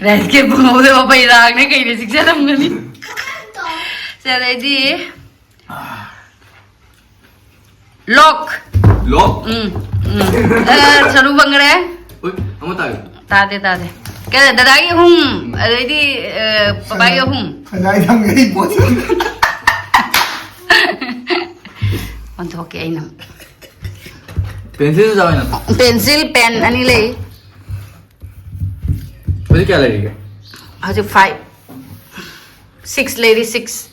ꯔꯥꯏꯁ ꯀꯦꯛ ꯐꯪꯍꯧꯗꯕ ꯐꯩꯔꯥꯡꯅꯦ ꯀꯩꯅ ꯆꯤꯛꯆꯔꯝꯒꯅꯤ꯫ ꯁꯤ ꯑꯗꯩꯗꯤ ꯂꯣꯛ꯫ ꯂꯣꯛ? ꯎꯝ, ꯎꯝ꯫ ꯑ, ꯁꯔꯨ ꯐꯪꯈ꯭ꯔꯦ꯫ ꯍꯣꯏ, ꯑꯃ ꯇꯥꯒꯦ꯫ ꯇꯥꯗꯦ, ꯇꯥꯗꯦ꯫ ꯀꯩꯅꯣ, ꯗꯗꯥꯒꯤ ꯑꯍꯨꯝ, ꯑꯗꯩꯗꯤ, ꯑ, ꯄꯄꯥꯒꯤ ꯑꯍꯨꯝ꯫ ꯁꯅꯥ ꯊꯝꯒꯦ ꯑꯩ ꯄꯣꯠꯁꯦ꯫ ꯑꯣꯟꯊꯣꯛꯀꯦ ꯑꯩꯅ꯫ ꯄꯦꯟꯁꯤꯜꯁꯨ ꯌꯥꯎꯋꯦꯅ꯫ ꯄꯦꯟꯁꯤꯜ, ꯄꯦꯟ ꯑꯅꯤ ꯂꯩ꯫ ꯍꯧꯖꯤꯛ ꯀꯌꯥ ꯂꯩꯔꯤꯒꯦ? ꯍꯧꯖꯤꯛ ꯐꯥꯏꯚ꯫ ꯁꯤꯛꯁ ꯂꯩꯔꯤ, ꯁꯤꯛꯁ꯫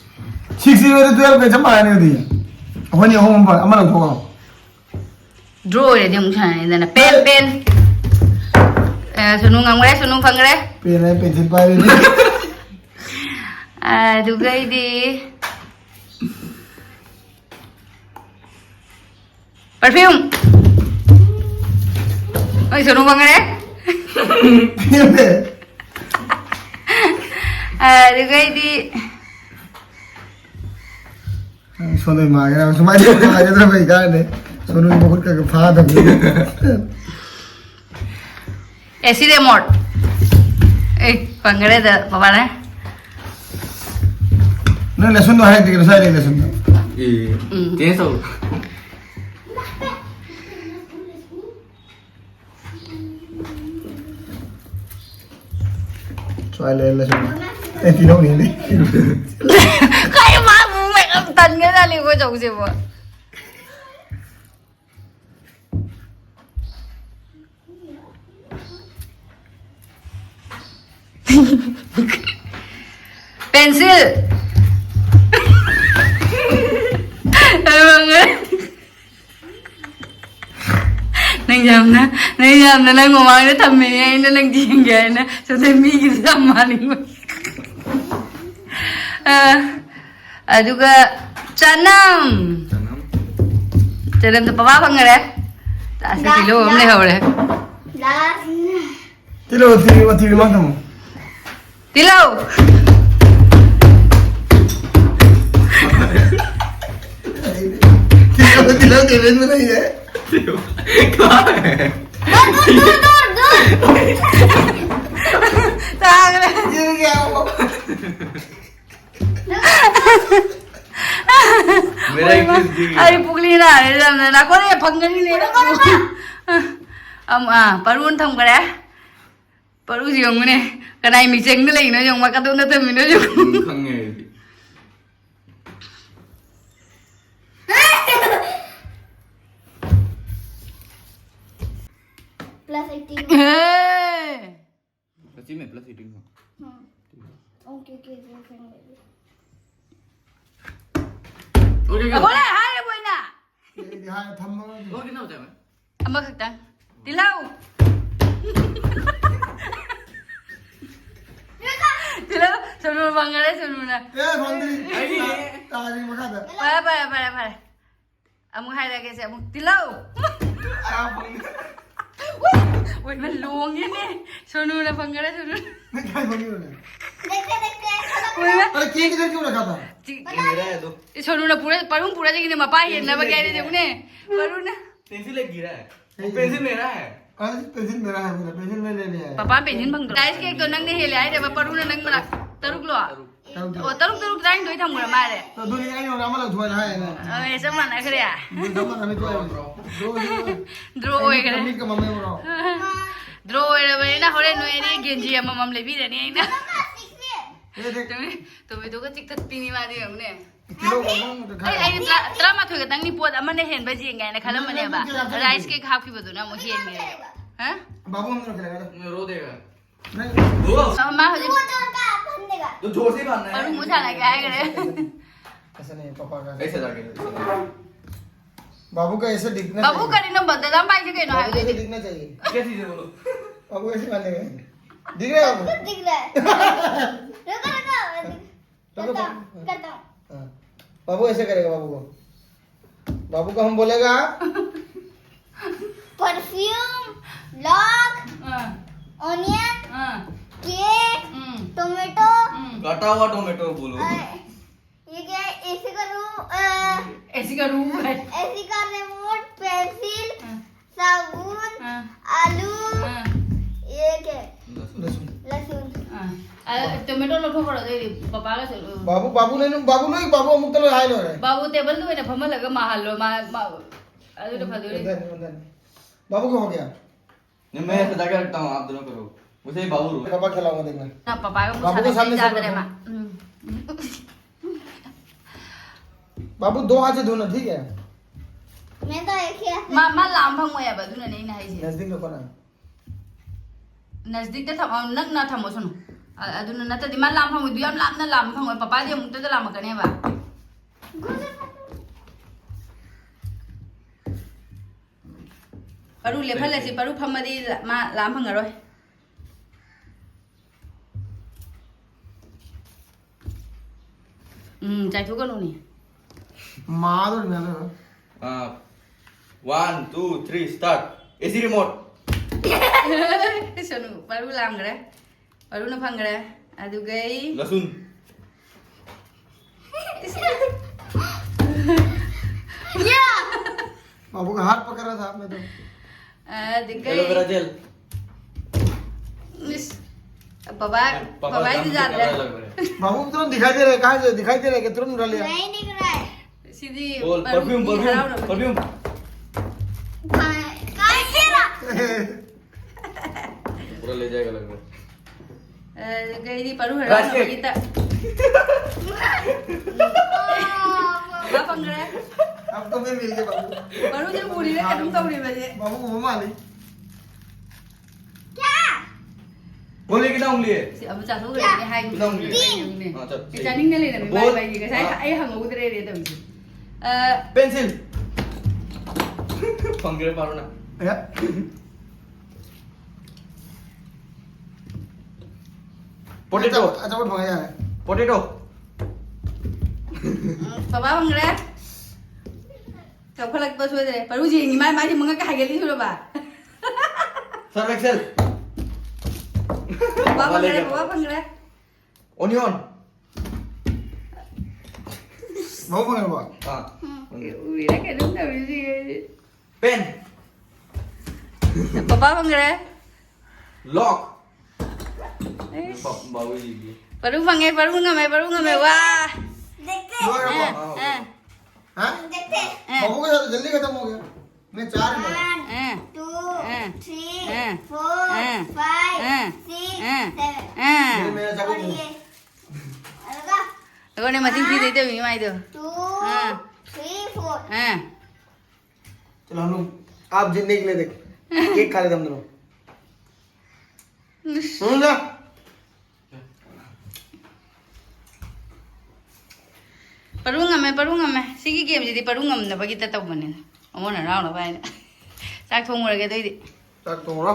ꯁꯤꯛꯁ ꯏꯟꯇꯨ ꯇꯨꯌꯦꯜꯐ ꯀ ꯆꯞ ꯃꯥꯟꯅꯅꯤ ꯑꯗꯨꯗꯤ꯫ ꯑꯩꯈꯣꯏꯅꯤ ꯑꯍꯨꯝ ꯑꯃ, ꯑꯃ ꯂꯧꯊꯣꯛꯑꯣ꯫ ꯗ꯭ꯔꯣ ꯑꯣꯏꯔꯗꯤ ꯑꯃꯨꯛ ꯁꯥꯟꯅꯅꯤꯗꯅ꯫ ꯄꯦꯟ, ꯑꯦ꯫ ꯄꯦꯟ꯫ ꯑꯦ, ꯁꯨꯅꯨ ꯉꯝꯈ꯭ꯔꯦ, ꯁꯨꯅꯨ ꯐꯪꯈ꯭ꯔꯦ꯫ ꯄꯦꯟ ꯍꯥꯏ ꯄꯦꯟꯁꯤꯜ ꯄꯥꯏꯔꯦꯅꯦ꯫ ꯑꯗꯨꯒꯩꯗꯤ ꯄꯔꯐ꯭ꯌꯨꯝ꯫ ꯑꯩ ꯁꯣꯅꯨ ꯐꯪꯈ꯭ꯔꯦ꯫ ꯄꯦꯜꯂꯦ꯫ ꯑꯗꯨꯒꯩꯗꯤ ꯁꯣꯅꯨ ꯃꯥꯒꯦꯔꯥ ꯁꯨꯃꯥꯏꯅ ꯇꯧꯔꯒ ꯍꯥꯏꯒꯗ꯭ꯔꯥ ꯀꯩ ꯀꯥꯟꯗꯦ꯫ ꯁꯣꯅꯨꯒꯤ ꯃꯈꯨꯠ ꯈꯔ ꯈꯔ ꯐꯥꯗꯕꯅꯤ꯫ ꯑꯦ ꯁꯤ ꯔꯦꯃꯣꯠ꯫ ꯑꯦ, ꯐꯪꯈ꯭ꯔꯦꯗ ꯕꯕꯥꯅꯦ꯫ ꯅꯪ ꯂꯦꯁꯟꯗꯣ ꯍꯥꯏꯔꯛꯇꯦ ꯀꯩꯅꯣ ꯁ꯭ꯋꯥꯏꯗꯩ ꯂꯦꯁꯟꯗꯣ꯫ ꯑꯦ, ꯎꯝ꯫ ꯆꯦꯟꯖ ꯇꯧꯔꯣ꯫ ꯁ꯭ꯋꯥꯏ ꯂꯩ ꯂꯦꯁꯟꯗꯣ꯫ ꯑꯦ, ꯄꯤꯔꯝꯅꯤꯅꯦ꯫ ꯀꯩ ꯃꯥꯕꯨ ꯃꯌꯥꯝ ꯇꯟꯒ꯭ꯔꯖꯥꯠꯅꯤ ꯑꯩꯈꯣꯏ ꯆꯧꯁꯤꯕꯨ꯫ ꯄꯦꯟꯁꯤꯜ꯫ ꯅꯪ ꯌꯥꯝꯅ, ꯅꯪ ꯌꯥꯝꯅ ꯅꯪ ꯃꯃꯥꯡꯗ ꯊꯝꯃꯤꯅꯦ, ꯑꯩꯅ ꯅꯪ ꯌꯦꯡꯒꯦ ꯍꯥꯏꯅ ꯁꯣꯝꯗ ꯃꯤꯒꯤꯗꯤ ꯌꯥꯝ ꯃꯥꯟꯅꯤꯡꯕ꯫ ꯑ, ꯑꯗꯨꯒ ꯆꯅꯝ꯫ ꯆꯅꯝ꯫ ꯆꯅꯝꯗꯣ ꯄꯄꯥ ꯐꯪꯈꯔꯦ꯫ ꯑꯁ, ꯇꯤꯜꯍꯧ ꯑꯃ ꯂꯩꯍꯧꯔꯦ꯫ Last. ꯇꯤꯜꯍꯧ ꯊꯤꯕ ꯊꯤꯕ ꯃꯥ ꯊꯝꯃꯣ꯫ ꯇꯤꯜꯍꯧ꯫ ꯇꯤꯜꯍꯧ ꯇꯤꯜꯍꯧ ꯇꯦꯕꯦꯟꯕ ꯂꯩꯌꯦ꯫ Dur, dur, dur, dur. ꯇꯥꯈ꯭ꯔꯦ꯫ ꯇꯤꯜꯍꯧ ꯌꯥꯎꯕ꯫ मेरा एक पीस गिर गया। ꯑꯩ ꯄꯨꯛꯂꯤ ꯅꯥꯔꯦ ꯌꯥꯝꯅ꯫ ꯅꯥꯀꯣꯡ ꯌꯥꯝ ꯐꯪꯒꯅꯤꯅꯦ꯫ ꯑꯃ, ꯑꯥ, ꯄꯔꯨꯟ ꯊꯝꯈ꯭ꯔꯦ꯫ ꯄꯔꯨꯁꯤ ꯌꯦꯡꯉꯨꯅꯦ꯫ ꯀꯅꯥꯏ ꯃꯤꯆꯪꯗ ꯂꯩꯅꯣ ꯌꯦꯡꯉꯨ꯫ ꯀꯗꯣꯝꯗ ꯊꯝꯃꯤꯅꯣ ꯌꯦꯡꯉꯨ꯫ ꯎꯝ, ꯈꯪꯉꯦ ꯑꯩꯗꯤ꯫ Plus eighteen. ꯍꯦ! सच्ची में प्लस एटीन का। हाँ। Okay, okay, okay, okay. Okay, ꯑꯃꯨꯛ ꯂꯩ ꯍꯥꯏꯔꯦ ꯃꯣꯏꯅ꯫ ꯑꯩꯗꯤ ꯍꯥꯟꯅ ꯊꯝꯃꯒ और कितना होता है? ꯑꯃꯈꯛꯇꯪ꯫ ꯇꯤꯜꯍꯧ꯫ ꯇꯤꯜꯍꯧ꯫ ꯁꯣꯅꯨ ꯐꯪꯈꯔꯦ, ꯁꯣꯅꯨꯅ꯫ ꯑꯦ ꯐꯪꯗ꯭ꯔꯤ꯫ ꯑꯩꯗꯤ ꯇꯥꯔꯤ ꯃꯈꯥꯗ꯫ ꯐꯔꯦ, ꯐꯔꯦ, ꯐꯔꯦ, ꯐꯔꯦ꯫ ꯑꯃꯨꯛ ꯍꯥꯏꯔꯒꯦꯁꯦ, ꯑꯃꯨꯛ ꯇꯤꯜꯍꯧ꯫ ꯑꯥ ꯐꯪꯗ꯭ꯔꯤ꯫ ꯎꯏ, ꯃꯥ ꯂꯣꯡꯉꯦꯅꯦ꯫ ꯁꯣꯅꯨꯅ ꯐꯪꯈꯔꯦ, ꯁꯣꯅꯨ꯫ ꯅꯪ ꯀꯥꯏ ꯐꯪꯉꯤꯅꯣꯅꯦ? देखते देखते ऐसा लग ꯎꯏ, ꯃꯥ꯫ ꯑꯔꯦ ꯀꯦꯛ ꯏꯗꯔ ꯀ꯭ꯌꯨ ꯔꯈꯥ ꯊꯥ? ꯆꯤ-, ये मेरा है, दो। ꯁꯣꯅꯨꯅ ꯄꯨꯔ, ꯄꯔꯨꯝ ꯄꯨꯔ ꯆꯠꯈꯤꯅꯦ, ꯃꯄꯥ ꯍꯦꯟꯅꯕ ꯀꯩ ꯍꯥꯏꯔꯗꯤ ꯌꯦꯡꯉꯨꯅꯦ꯫ ꯄꯔꯨꯅ꯫ पेंसिल एक गिरा है। वो पेंसिल मेरा है। ꯑꯁ ꯄꯦꯟꯁꯤꯜ ꯃꯦꯔꯥ ꯍꯥꯏꯕꯅ ꯄꯦꯟꯁꯤꯜ ꯃꯦꯔꯥ ꯂꯩꯅꯦ꯫ ꯄꯄꯥ ꯄꯦꯟꯁꯤꯜ ꯐꯪꯗ꯭ꯔꯣ? ꯔꯥꯏꯁ ꯀꯦꯛꯇꯣ ꯅꯪꯅ ꯍꯦꯜꯂꯦ ꯍꯥꯏꯗꯕ, ꯄꯔꯨꯅ ꯅꯪ ꯃꯅꯥꯛ ꯇꯔꯨꯛꯂꯣ? ꯇꯧꯗꯦ꯫ ꯑꯣ, ꯇꯔꯨꯛ ꯇꯔꯨꯛ ꯇꯔꯥꯅꯤꯊꯣꯏ ꯊꯝꯈ꯭ꯔ ꯃꯥꯜꯂꯦ꯫ ꯑꯗꯨꯗꯤ ꯑꯩꯅ ꯑꯃ ꯂꯧꯊꯣꯛꯑꯦꯅ ꯍꯥꯏꯌꯦꯅꯦ꯫ ꯑꯦ, ꯆꯞ ꯃꯥꯟꯅꯈ꯭ꯔꯦ꯫ ꯑꯗꯨ ꯆꯞ ꯃꯥꯟꯅꯕ ꯇꯣꯛꯑꯦ꯫ ꯗ꯭ꯔꯣ, ꯗ꯭ꯔꯣ꯫ ꯗ꯭ꯔꯣ ꯑꯣꯏꯈ꯭ꯔꯦ꯫ ꯃꯤꯠꯀ ꯃꯝꯃꯦ ꯕ꯭ꯔꯣ꯫ ꯗ꯭ꯔꯣ ꯑꯣꯏꯔꯕꯅꯤꯅ ꯍꯣꯔꯦꯟ ꯅꯣꯏ ꯑꯅꯤ ꯒꯦꯟꯖꯤ ꯑꯃꯃꯝ ꯂꯩꯕꯤꯔꯅꯤ ꯑꯩꯅ꯫ ꯑꯦ, ꯗꯦ꯫ ꯇꯣꯃꯦ-, ꯇꯣꯃꯦꯇꯣꯒ ꯆꯤꯛꯊꯠꯄꯤꯅꯤ ꯃꯥꯗꯤ ꯌꯦꯡꯉꯨꯅꯦ꯫ ꯀꯤꯂꯣ ꯑꯃꯃꯨꯛꯇ ꯑꯩ, ꯈꯥꯏ꯫ ꯑꯩ ꯇꯔꯥ-, ꯇꯔꯥꯃꯥꯊꯣꯏ ꯈꯛꯇꯪꯅꯤ ꯄꯣꯠ ꯑꯃꯅ ꯍꯦꯟꯕ ꯌꯦꯡꯒꯦ ꯍꯥꯏꯅ ꯈꯜꯂꯝꯕꯅꯦꯕ꯫ ꯅꯪ, ꯅꯪ, ꯅꯪ, ꯔꯥꯏꯁ ꯀꯦꯛ ꯍꯥꯞꯈꯤꯕꯗꯨꯅ ꯑꯃꯨꯛ ꯍꯦꯟꯒꯦ꯫ ꯍꯥ? ꯕꯥꯕꯨ ꯑꯃꯗ ꯈꯥꯏꯔꯒ꯫ मैं रो देगा। ꯅꯪ रो। ꯑ, ꯃꯥ ꯍꯧꯖꯤꯛ वो तो उनका अपन देगा। तो जोर से बांधना है। ꯃꯔꯨ ꯃꯨ ꯁꯥꯟꯅꯒꯦ ꯍꯥꯏꯈ꯭ꯔꯦ꯫ ऐसा नहीं, पापा का। ऐसे जाके। बाबू का ऐसे दिखना ꯕꯥꯕꯨ, चाहिए। ꯀꯔꯤꯅꯣ ꯕꯗꯗꯥꯝ ꯄꯥꯏꯁꯦ ꯀꯩꯅꯣ बाबू को ऐसे ꯍꯥꯏꯕꯗꯨꯗꯤ? दिखना चाहिए। क्या चीजें बोलो? बाबू ऐसे मानेगा। दिख रहा है बाबू? खुद दिख रहा है। रुको, रुको, मैं दिख-, रुको, करता हूँ, बाबू। करता हूँ। हाँ। बाबू ऐसे करेगा बाबू को। बाबू को हम बोलेगा। परफ्यूम, लॉक, हाँ। ऑनियन, हाँ। केक, हम्म। टोमेटो, हम्म। कटा हुआ टोमेटो बोलो। अ, ये क्या है? एसी का रूम, अ, एसी का रूम है। एसी का रिमोट, पेंसिल, हाँ। साबुन, हाँ। आलू, हाँ। ये क्या है? लहसुन। लहसुन। लहसुन। हाँ। अ, टोमेटो लौटो पड़ा दे, पापा का चलो। बाबू, बाबू ने, बाबू ने, बाबू अमुक तले हाय लो रे। बाबू टेबल तो मैंने फमल लगा, माहल लो, मा, मा, अरे तो फदोरी। उधर, उधर। बाबू को हो गया? नहीं, मैं सजा के रखता हूँ, आप दोनों करो। मुझे ही बाबू रो। पापा खिलाऊंगा, देखना। ना, पापा का मुंह बाबू के सामने सामने से जाग रहा है, रखो। माँ। हम्म। बाबू, दो हाथ से धोना, ठीक है? मैं तो एक ही हाथ से। माँ, माँ, लाम भंग होया बदू ना, नहीं, नहीं, जी। नजदीक रखो ना। नजदीक तो थम, नक ना थमो, सुनो। अ-, अदू ना, ना तो दिमाग लाम भंग, दिया लाम ना लाम भंग, पापा दिया मुक्त तो लाम करने बा। ꯄꯔꯨ ꯂꯦꯞꯍꯜꯂꯁꯤ, ꯄꯔꯨ ꯐꯝꯃꯗꯤ ꯂ-, ꯃꯥ ꯂꯥꯝ ꯐꯪꯉꯔꯣꯏ꯫ ꯎꯝ, ꯆꯥꯏꯊꯣꯛꯀꯅꯨꯅꯦ꯫ ꯃꯥꯗꯧꯔꯤꯃꯦ ꯑꯗꯨ꯫ ꯑꯥ, one, two, three, start. ꯑꯦ ꯁꯤ remote. ꯁꯣꯅꯨ, ꯄꯔꯨ ꯂꯥꯝꯈ꯭ꯔꯦ꯫ ꯄꯔꯨꯅ ꯐꯪꯈ꯭ꯔꯦ꯫ ꯑꯗꯨꯒꯩ ꯂꯁꯨꯟ꯫ ꯌꯥ! बाबू का हाथ पकड़ रहा था आपने तो। ꯑꯗꯨꯒꯩ ꯑꯦꯂꯣ ꯚꯦꯔꯥ ꯖꯦꯜ꯫ ꯏꯁ, ꯕꯕꯥ, ꯄꯥꯄꯥ ꯕꯕꯥꯒꯤ ꯖꯥꯝ ꯖꯥꯠꯂꯦ꯫ ꯀꯌꯥ ꯂꯩꯕ꯭ꯔꯦ? बाबू तुरंत दिखाई दे रहा है, कहाँ से दिखाई दे रहा है कि तुरंत उठा लिया? नहीं दिख रहा है। ꯁꯤꯗꯤ ꯕꯣꯜ, ꯄꯔꯐ꯭ꯌꯨꯝ, ꯄꯔꯐ꯭ꯌꯨꯝ, ꯄꯔꯐ꯭ꯌꯨꯝ꯫ ꯄꯔꯐ꯭ꯌꯨꯝ꯫ ꯀꯥꯏ-, ꯀꯥꯏꯗꯦꯔꯥ? पूरा ले जाएगा लगभग। ꯑꯗꯨꯒꯩꯗꯤ ꯄꯔꯨ ꯍꯔꯥꯎꯅꯕꯒꯤ ꯇ-, ꯃꯥ ꯐꯪꯈ꯭ꯔꯦ꯫ अब तो मैं मिल गया बाबू। ꯄꯔꯨꯁꯦ ꯎꯔꯤꯔꯥ ꯀꯩꯅꯣꯝ ꯇꯧꯔꯦꯕꯁꯦ꯫ बाबू वो माली। क्या? बोलिए कितना उंगली है? ꯁꯤ ꯑꯃ ꯆꯥꯊꯣꯛꯈ꯭ꯔꯦꯅꯦ ꯍꯥꯏꯒꯨꯝ ꯅꯪꯒꯤ꯫ ꯇꯧꯔꯦꯅꯦ꯫ हाँ, चल, ꯑꯦ, सही। ꯆꯥꯅꯤꯡꯅ ꯂꯩꯔꯝꯃꯤ ꯃꯥꯏ ꯕꯣꯜ꯫ ꯃꯥꯏꯒꯤ꯫ ꯉꯁꯥꯏ हाँ। ꯑꯩ ꯍꯪꯍꯧꯗ꯭ꯔꯦꯅꯦ ꯇꯧꯔꯤꯁꯦ꯫ ꯑ, पेंसिल। ꯐꯪꯈ꯭ꯔꯦ ꯄꯥꯔꯣꯅ꯫ ꯌꯥ꯫ पोटैटो। ꯑꯆꯥꯄꯣꯠ, ꯑꯆꯥꯄꯣꯠ ꯐꯪꯉꯦ ꯌꯥꯔꯦ꯫ पोटैटो꯫ ꯎꯝ, ꯄꯥꯄꯥ ꯐꯪꯈ꯭ꯔꯦ꯫ ꯆꯥꯎꯈꯠꯂꯛꯄ ꯁꯣꯏꯗ꯭ꯔꯦ꯫ ꯄꯔꯨꯁꯦ ꯌꯦꯡꯉꯤ, ꯃꯥꯏ, ꯃꯥꯏꯁꯦ ꯃꯉꯛꯀ ꯍꯥꯏꯒꯠꯂꯤ ꯁꯨꯔꯕ? Surf Excel. ꯕꯕꯥ ꯐꯪꯈ꯭ꯔꯦ, ꯕꯕꯥ ꯐꯪꯈ꯭ꯔꯦ꯫ ꯑꯣꯅꯤꯌꯣꯟ꯫ ꯃꯍꯨꯝ ꯐꯪꯉꯕꯣ? ꯑꯥ꯫ ꯎꯏꯔꯦ ꯀꯩꯅꯣꯝ ꯇꯧꯔꯤꯁꯤ꯫ ꯄꯦꯟ꯫ ꯕꯕꯥ ꯐꯪꯈ꯭ꯔꯦ꯫ ꯂꯣꯛ꯫ ꯑꯩꯁ꯫ ꯕꯥ-, ꯕꯥꯍꯨꯕꯂꯤꯒꯤ꯫ ꯄꯔꯨ ꯐꯪꯉꯦ, ꯄꯔꯨ ꯉꯝꯃꯦ, ꯄꯔꯨ ꯉꯝꯃꯦ, ꯋꯥ꯫ ꯂꯣꯏꯔꯕꯣ? ꯑꯥ, ꯑꯥ꯫ ꯍꯥ? ꯑꯥ꯫ ꯃꯍꯨꯝꯒ ꯖꯜꯗꯤ ꯈꯇꯝ ꯍꯣ ꯒꯌꯥ꯫ मैं चार में। One, हाँ। Two, हाँ। Three, हाँ। Four, हाँ। Five, हाँ। Six, हाँ। Seven। हाँ। मेरे, मेरा चाकू और दूँ। ये। लगा। देखो, ने मशीन थी देते हुई माई दो। Two, हाँ। Three, four। हाँ। चलो, हम लोग आप जीतने के लिए देख, केक खा लेते हम दोनों। हम्म। ꯄꯔꯨ ꯉꯝꯃꯦ, ꯄꯔꯨ ꯉꯝꯃꯦ꯫ ꯁꯤꯒꯤ ꯒꯦꯝꯁꯤꯗꯤ ꯄꯔꯨ ꯉꯝꯅꯕꯒꯤꯇ ꯇꯧꯕꯅꯤꯅ, ꯑꯃꯅ ꯍꯔꯥꯎꯅꯕ ꯍꯥꯏꯅ꯫ ꯆꯥꯛ ꯊꯣꯡꯉꯨꯔꯒꯦ ꯑꯗꯨꯏꯗꯤ꯫ ꯆꯥꯛ ꯊꯣꯡꯉꯨꯔꯣ꯫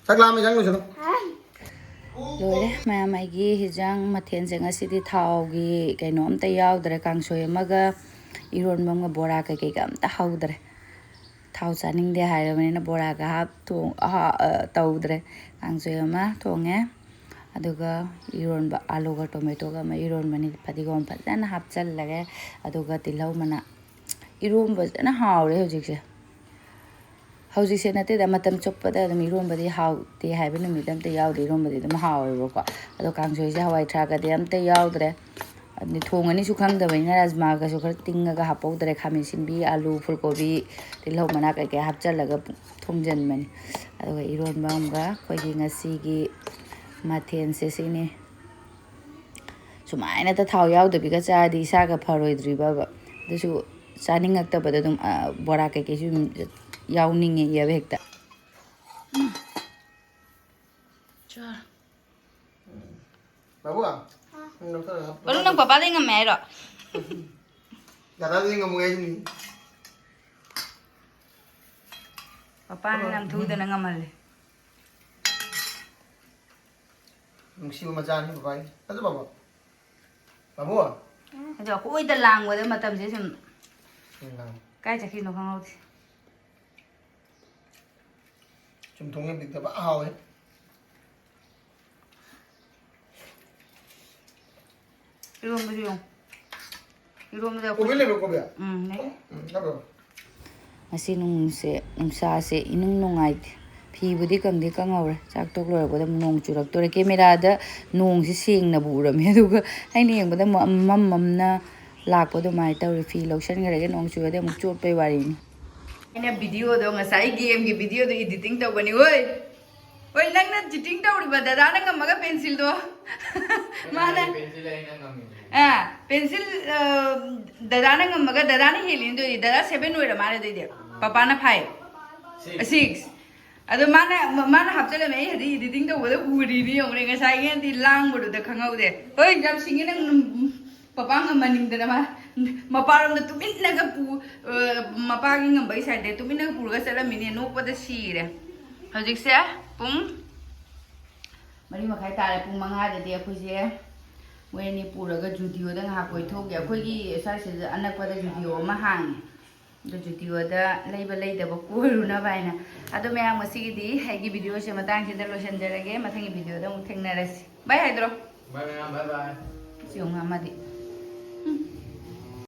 ꯆꯥꯛ ꯂꯥꯝꯃꯦ, ꯆꯪꯉꯨꯁꯤꯔꯣ? ꯂꯣꯏꯔꯦ ꯃꯌꯥꯝ, ꯑꯩꯒꯤ ꯍꯤꯟꯖꯥꯡ ꯃꯊꯦꯜꯁꯦ ꯉꯁꯤꯗꯤ ꯊꯥꯎꯒꯤ ꯀꯩꯅꯣ ꯑꯝꯇ ꯌꯥꯎꯗ꯭ꯔꯦ꯫ ꯀꯥꯡꯁꯣꯏ ꯑꯃꯒ ꯏꯔꯣꯟꯕ ꯑꯃꯒ ꯕꯣꯔꯥ ꯀꯩꯀꯩꯒ ꯑꯝꯇ ꯍꯧꯗ꯭ꯔꯦ꯫ ꯊꯥꯎ ꯆꯥꯅꯤꯡꯗꯦ ꯍꯥꯏꯔꯕꯅꯤꯅ ꯕꯣꯔꯥꯒ ꯍꯥꯞ ꯊꯣꯡ-, ꯑꯍꯥ-, ꯑ, ꯇꯧꯗ꯭ꯔꯦ꯫ ꯀꯥꯡꯁꯣꯏ ꯑꯃ ꯊꯣꯡꯉꯦ꯫ ꯑꯗꯨꯒ ꯏꯔꯣꯟꯕ, ꯑꯥꯂꯨꯒ ꯇꯣꯃꯦꯇꯣꯒ ꯑꯃ ꯏꯔꯣꯟꯕꯅꯤ꯫ ꯐꯗꯤꯒꯣꯝ ꯐꯖꯅ ꯍꯥꯞꯆꯜꯂꯒꯦ꯫ ꯑꯗꯨꯒ ꯇꯤꯜꯍꯧ ꯃꯅꯥ꯫ ꯏꯔꯣꯟꯕ ꯐꯖꯅ ꯍꯥꯎꯔꯦ ꯍꯧꯖꯤꯛꯁꯦ꯫ ꯍꯧꯖꯤꯛꯁꯦ ꯅꯠꯇꯦꯗ, ꯃꯇꯝ ꯆꯨꯞꯄꯗ ꯑꯗꯨꯝ ꯏꯔꯣꯟꯕꯗꯤ ꯍꯥꯎꯇꯦ ꯍꯥꯏꯕ ꯅꯨꯃꯤꯠ ꯑꯝꯇ ꯌꯥꯎꯗꯦ꯫ ꯏꯔꯣꯟꯕꯗꯤ ꯑꯗꯨꯝ ꯍꯥꯎꯋꯦꯕꯀꯣ꯫ ꯑꯗꯣ ꯀꯥꯡꯁꯣꯏꯁꯦ ꯍꯋꯥꯏ ꯊ꯭ꯔꯥꯛꯀꯗꯤ ꯑꯝꯇ ꯌꯥꯎꯗ꯭ꯔꯦ꯫ ꯑꯗꯨ ꯊꯣꯡꯉꯅꯤꯁꯨ ꯈꯪꯗꯕꯅꯤꯅ ꯔꯥꯖꯃꯥꯒꯁꯨ ꯈꯔ ꯇꯤꯡꯉꯒ ꯍꯥꯞꯍꯧꯗ꯭ꯔꯦ꯫ ꯈꯥꯃꯦꯟ ꯑꯁꯤꯟꯕꯤ, ꯑꯥꯂꯨ, ꯐꯨꯜꯀꯣꯕꯤ, ꯇꯤꯜꯍꯧ ꯃꯅꯥ ꯀꯩꯀꯩ ꯍꯥꯞꯆꯜꯂꯒ ꯊꯣꯡꯖꯟꯕꯅꯤ꯫ ꯑꯗꯨꯒ ꯏꯔꯣꯟꯕ ꯑꯃꯒ ꯑꯩꯈꯣꯏꯒꯤ ꯉꯁꯤꯒꯤ ꯃꯊꯦꯜꯁꯦ ꯁꯤꯅꯤ꯫ ꯁꯨꯃꯥꯏꯅꯇ ꯊꯥꯎ ꯌꯥꯎꯗꯕꯤꯒ ꯆꯥꯔꯗꯤ ꯏꯁꯥꯒ ꯐꯔꯣꯏꯗ꯭ꯔꯤꯕꯕ꯫ ꯑꯗꯨꯁꯨ ꯆꯥꯅꯤꯡꯉꯛꯇꯕꯗ ꯑꯗꯨꯝ, ꯑ, ꯕꯣꯔꯥ ꯀꯩꯀꯩꯁꯨ ꯑꯗꯨꯝ ꯌꯥꯎꯅꯤꯡꯉꯦ ꯌꯥꯕ ꯍꯦꯛꯇ꯫ ꯆꯥ꯫ ꯕꯥꯕꯨ, ꯅꯪ ꯂꯧꯊꯔꯒ ꯍꯥꯞꯄꯨ꯫ ꯕꯥꯂꯨ, ꯅꯪ ꯄꯄꯥꯗꯩ ꯉꯝꯃꯦ ꯍꯥꯏꯔꯣ? ꯗꯗꯥꯗꯩ ꯉꯝꯃꯨ ꯍꯥꯏꯁꯤꯅꯤ꯫ ꯄꯄꯥꯅ ꯅꯝꯊꯨꯗꯅ ꯉꯝꯍꯜꯂꯦ꯫ ꯅꯨꯡꯁꯤꯕ ꯃꯆꯥꯅꯤ ꯄꯄꯥꯒꯤ꯫ ꯅꯠꯇ꯭ꯔꯣ ꯕꯥꯕꯨ? ꯕꯥꯕꯨ? ꯑꯗꯣ ꯑꯩꯈꯣꯏꯗ ꯂꯥꯡꯕꯗ ꯃꯇꯝꯁꯦ ꯁꯨꯝ ꯎꯝ, ꯂꯥꯡ-꯫ ꯀꯥꯏ ꯆꯠꯈꯤꯅꯣ ꯈꯪꯍꯧꯗꯦ꯫ ꯆꯨꯝꯊꯣꯡ ꯌꯥꯝ ꯄꯤꯛꯇꯕ ꯍꯥꯎꯋꯦ꯫ ꯏꯔꯣꯝꯕꯁꯨ ꯌꯦꯡꯉꯨ꯫ ꯏꯔꯣꯝꯕꯗ ꯀꯣꯕꯤ ꯂꯩꯕ꯭ꯔꯣ, ꯀꯣꯕꯤ? ꯎꯝ, ꯂꯩ꯫ ꯎꯝ, ꯅꯠꯇ꯭ꯔꯣ? ꯉꯁꯤ ꯅꯨꯡꯁꯦ, ꯅꯨꯡꯁꯥꯁꯦ ꯏꯅꯨꯡ ꯅꯨꯡꯉꯥꯏꯇꯦ꯫ ꯐꯤꯕꯨꯗꯤ ꯀꯪꯗꯤ ꯀꯪꯍꯧꯔꯦ꯫ ꯆꯥꯛ ꯇꯣꯛ ꯂꯣꯏꯔꯛꯄꯗ ꯑꯃꯨꯛ ꯅꯣꯡ ꯆꯨꯔꯛꯇꯣꯔꯦ꯫ ꯀꯦꯃꯦꯔꯥꯗ ꯅꯣꯡꯁꯦ ꯁꯦꯡꯅꯕꯨ ꯎꯔꯝꯃꯦ, ꯑꯗꯨꯒ ꯑꯩꯅ ꯌꯦꯡꯕꯗ ꯃꯝ-, ꯃꯝ ꯃꯝꯅ ꯂꯥꯛꯄ ꯑꯗꯨꯃꯥꯏꯅ ꯇꯧꯔꯦ꯫ ꯐꯤ ꯂꯧꯁꯟꯈ꯭ꯔꯒꯦ, ꯅꯣꯡ ꯆꯨꯔꯗꯤ ꯑꯃꯨꯛ ꯆꯣꯠꯄꯩ ꯋꯥꯔꯤꯅꯤ꯫ ꯑꯩꯅ ꯚꯤꯗꯤꯑꯣꯗꯣ, ꯉꯁꯥꯏ ꯒꯦꯝꯒꯤ ꯚꯤꯗꯤꯑꯣꯗꯣ ꯏꯗꯤꯇꯤꯡ ꯇꯧꯕꯅꯤ꯫ ꯍꯣꯏ, ꯍꯣꯏ, ꯅꯪꯅ ꯆꯤꯇꯤꯡ ꯇꯧꯔꯤꯕ ꯗꯗꯥꯅ ꯉꯝꯃꯒ ꯄꯦꯟꯁꯤꯜꯗꯣ꯫ ꯃꯥꯅ ꯄꯦꯟꯁꯤꯜ ꯑꯩꯅ ꯉꯝꯃꯤꯅꯦ꯫ ꯑꯥ, ꯄꯦꯟꯁꯤꯜ, ꯑ, ꯗꯗꯥꯅ ꯉꯝꯃꯒ ꯗꯗꯥꯅ ꯍꯦꯜꯂꯤꯅꯤ ꯑꯗꯨꯗꯤ꯫ ꯗꯗꯥ ꯁꯦꯚꯦꯟ ꯑꯣꯏꯔ ꯃꯥꯜꯂꯦ ꯑꯗꯨꯏꯗꯤ꯫ ꯄꯄꯥꯅ ꯐꯥꯏꯚ꯫ Six. ꯁꯤꯛꯁ꯫ ꯑꯗꯣ ꯃꯥꯅ, ꯃꯥꯅ ꯍꯥꯞꯆꯜꯂꯝꯃꯦ꯫ ꯑꯩ ꯍꯧꯖꯤꯛ ꯏꯗꯤꯇꯤꯡ ꯇꯧꯕꯗ ꯎꯔꯤꯅꯤ ꯌꯦꯡꯉꯨꯅꯦ꯫ ꯉꯁꯥꯏꯒꯤꯗꯤ ꯂꯥꯡꯕꯗꯨꯗ ꯈꯪꯍꯧꯗꯦ꯫ ꯍꯣꯏ, ꯌꯥꯝ ꯁꯤꯡꯉꯤ ꯅꯪ꯫ ꯄꯄꯥ ꯉꯝꯍꯟꯅꯤꯡꯗꯅ ꯃꯥ ꯃꯄꯥꯔꯣꯝꯗ ꯇꯨꯃꯤꯟꯅꯒ ꯄꯨ-, ꯑ, ꯃꯄꯥꯒꯤ ꯉꯝꯕꯒꯤ ꯁꯥꯏꯠꯇ ꯇꯨꯃꯤꯟꯅꯒ ꯄꯨꯔꯒ ꯆꯠꯂꯝꯃꯤꯅꯦ꯫ ꯅꯣꯛꯄꯗ ꯁꯤꯔꯦ꯫ ꯍꯧꯖꯤꯛꯁꯦ ꯄꯨꯡ ꯃꯔꯤ ꯃꯈꯥꯏ ꯇꯥꯔꯦ꯫ ꯄꯨꯡ ꯃꯉꯥꯗꯗꯤ ꯑꯩꯈꯣꯏꯁꯦ ꯃꯣꯏ ꯑꯅꯤ ꯄꯨꯔꯒ ꯖꯨꯗꯤꯑꯣꯗ ꯉꯥꯏꯍꯥꯛ ꯀꯣꯏꯊꯣꯛꯎꯒꯦ꯫ ꯑꯩꯈꯣꯏꯒꯤ ꯁ꯭ꯋꯥꯏꯁꯤꯗ ꯑꯅꯛꯄꯗ ꯖꯨꯗꯤꯑꯣ ꯑꯃ ꯍꯥꯡꯉꯦ꯫ ꯑꯗꯣ ꯖꯨꯗꯤꯑꯣꯗ ꯂꯩꯕ ꯂꯩꯗꯕ ꯀꯣꯏꯔꯨꯅꯕ ꯍꯥꯏꯅ꯫ ꯑꯗꯣ ꯃꯌꯥꯝ, ꯉꯁꯤꯒꯤꯗꯤ ꯑꯩꯒꯤ ꯚꯤꯗꯤꯑꯣꯁꯦ ꯃꯇꯥꯡꯁꯤꯗ ꯂꯣꯏꯁꯤꯟꯖꯔꯒꯦ꯫ ꯃꯊꯪꯒꯤ ꯚꯤꯗꯤꯑꯣꯗ ꯑꯃꯨꯛ ꯊꯦꯡꯅꯔꯁꯤ꯫ ꯕꯥꯏ ꯍꯥꯏꯗ꯭ꯔꯣ? Bye, ma'am. Bye, bye. ꯁꯤ ꯌꯦꯡꯉꯨ ꯑꯃꯗꯤ꯫